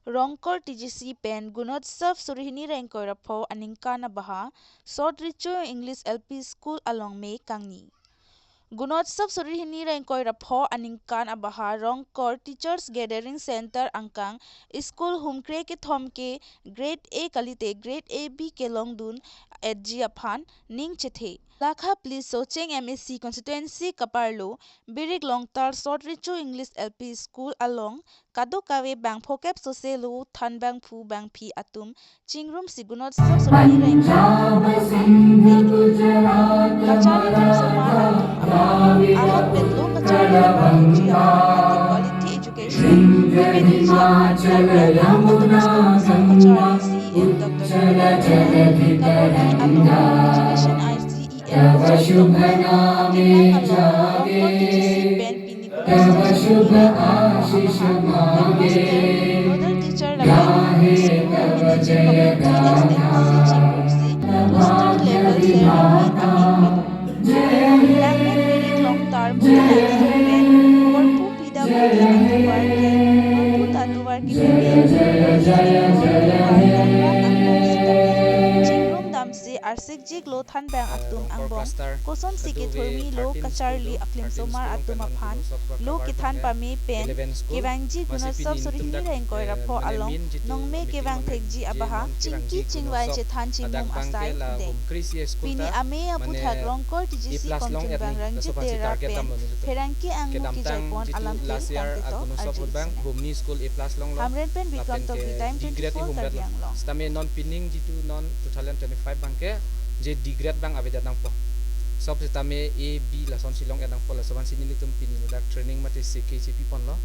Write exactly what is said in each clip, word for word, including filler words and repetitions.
Rongkor T G C pen Gunotsav suri hini ra ingkoi ra pho aningkan abaha Sot Recho English L P School along me kangni. Gunotsav suri hini ra ingkoi ra pho aningkan abaha Rongkor Teachers Gathering Center angkang school humkre kethom ke grade A kalite grade A B kelongdun etji aphan ning chethe. Lakha phli Socheng M A C constituency kaparlo Birik Longtar Sot Recho English L P School along kadokave bang phokep sose lo thanbangphu bangphi atum chingrumsi Gunotsav suri hini ra ingkoi ra pho aningkan abaha kacharli atum osomar atum aphan ahok pen lo kacharli abang ji aphan mate quality education kepathekji aphan Karbi Anglong Autonomous Council kacharli C E M Doctor Tuliram Ronghang kaparli along Education I C E M Doctor Tuliram along Rongkor T G C pen pini Gunotsav suri hini ra ingkoi ra pho aningkan abaha master, nodal teacher lapen school managing committee S M C chingrumsi booster level ceremony kangni pilo. Langmen Birik Longtar Motha Hanse pen Korpu P W D atovar ke Korpu ta atovar ke P B P P C Korpu atovar Danbang angkong sitame chingrum damsi arsik jiklo thanbang atum angbong kosonsi kethurmi lo kacharli aphlim osomar atum aphan lo kethan pame pen kevangji Gunotsav suri hini ra ingkoi ra pho along nongme kevang thekji abaha chingki chingvai chethan chingmum asai deng. Pini amei aputhak Rongkor T G C kongchunbang Ranjit Dera pen pherangke angmu kejaipon alamthe tangte to arju isi. Hamren pen Bikram Tokbi, Time twenty-four Karbi Anglong. Sitame non pining jitu non two thousand twenty-five bangke je D grade bang avedet nangpo. Sop sitame A, B lason si long-et nangpo, laso aphansi nelitum pini ladak training mate seke chepi ponlo.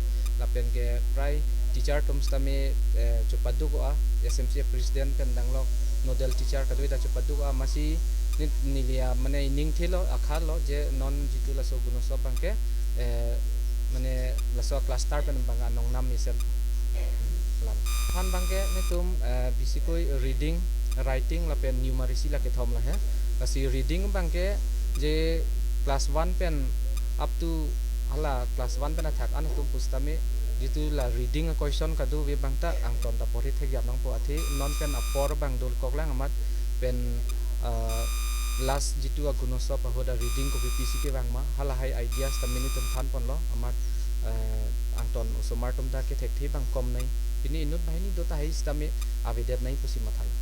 Lapen ke prai teacher atum sitame, eh, chopaduk a, S M C president pen danglok nodal teacher kadokave ta chopaduk a, amatsi neli, neli a mane ningthelo akha lo je non jitu laso Gunotsav bangke, eh, mane laso cluster pen bang anong nam mesen. Lam. Than bangke netum, eh, bisikoi reading, writing lapen numeracy la kethom la he. Lasi reading bangke je class one pen up to hala class one pen athak an atum pusitame jitu la reading a question kadokave bang ta angton ta porhi thekjap nangpo, athe non pen apor bang dol koklang amat pen, ah, last jitu a Gunotsav ahut a reading kopi pisi kevang ma, halahai ideas ta nelitum than ponlo amat, eh, angton osomar atum ta kethekthe bang kom nai. Pini inut banghini do tahai sitame avedet nai pusi mathalo.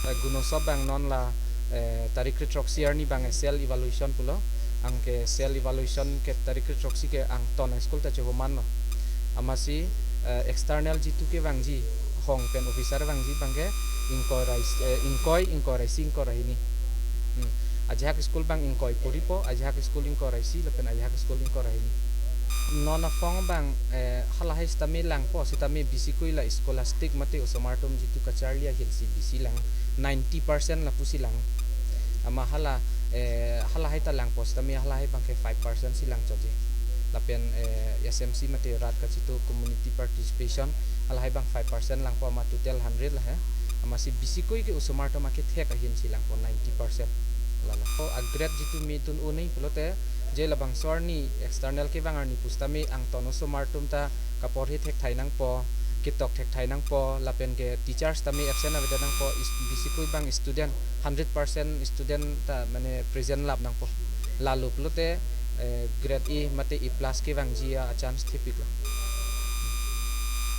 Eh, Gunotsav bang non la, eh, tarik kre throksi arni bang, eh, self evaluation pulo. Anke self evaluation ke tarik kre throksi ke angton a school ta chehoman lo. Amatsi, eh, external jitu kevangji, hong pen officer vangji bangke ingkoi ra is-, eh, ingkoi, ingkoi ra isi, ingkoi ra hini. Hmm. Ajahak school bang ingkoi poripo, ajahak school ingkoi ra isi, lapen ajahak school ingkoi ra hini. Non aphong bang, eh, halahai sitame langpo, sitame bisikoi la scholastic mate osomar atum jitu kacharli ahilsi bisi lang, ninety percent lapusi lang. Amat hala, eh, halahai ta langpo sitame halahai bangke five percent si lang chotji. Lapen, eh, S M C mate rat kachitu community participation, halahai bang five percent langpo amat total hundred la he. Amatsi bisikoi ke osomar atum akethek ahin si langpo ninety percent. Lalo. O a grade jitu medun unai pulote je labangso arni external kevang arni pusitame angton osomar atum ta kaporhi thekthai nangpo, ketok thekthai nangpo, lapen ke teachers tame absent avedet nangpo, is-, bisikoi bang student, hundred percent student ta mane present lap nangpo. Lalo pulote, eh, grade A mate A plus kevangji a chance thepiklo.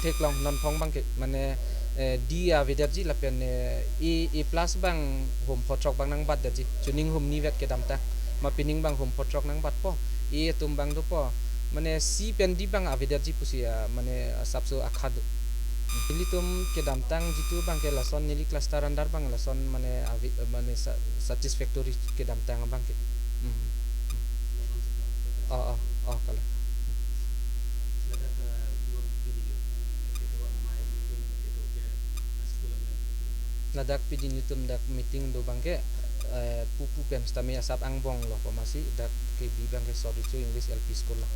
Theklong non aphong bangke, mane, eh, D avedetji lapen, eh, A, A plus bang hum pho throk bang nangbatdetji. Chuning hum ni vet kedamtang. Ma pining bang hum pho throk nangbatpo. A atum bang dopo. Mane C pen D bang avedetji pusi, ah, mane asapso akha do. Nelitum kedamtang jitu bangke lason neli cluster under bang lason mane ave-, mane sa-, satisfactory kedamtang bangke. Hmm. Oh, oh, oh, kalang. Ladak pini nelitum dak meeting do bangke, eh, pupu pen sitame asap angbong lo, amatsi dak kebi bangke Sot Recho English L P School lo.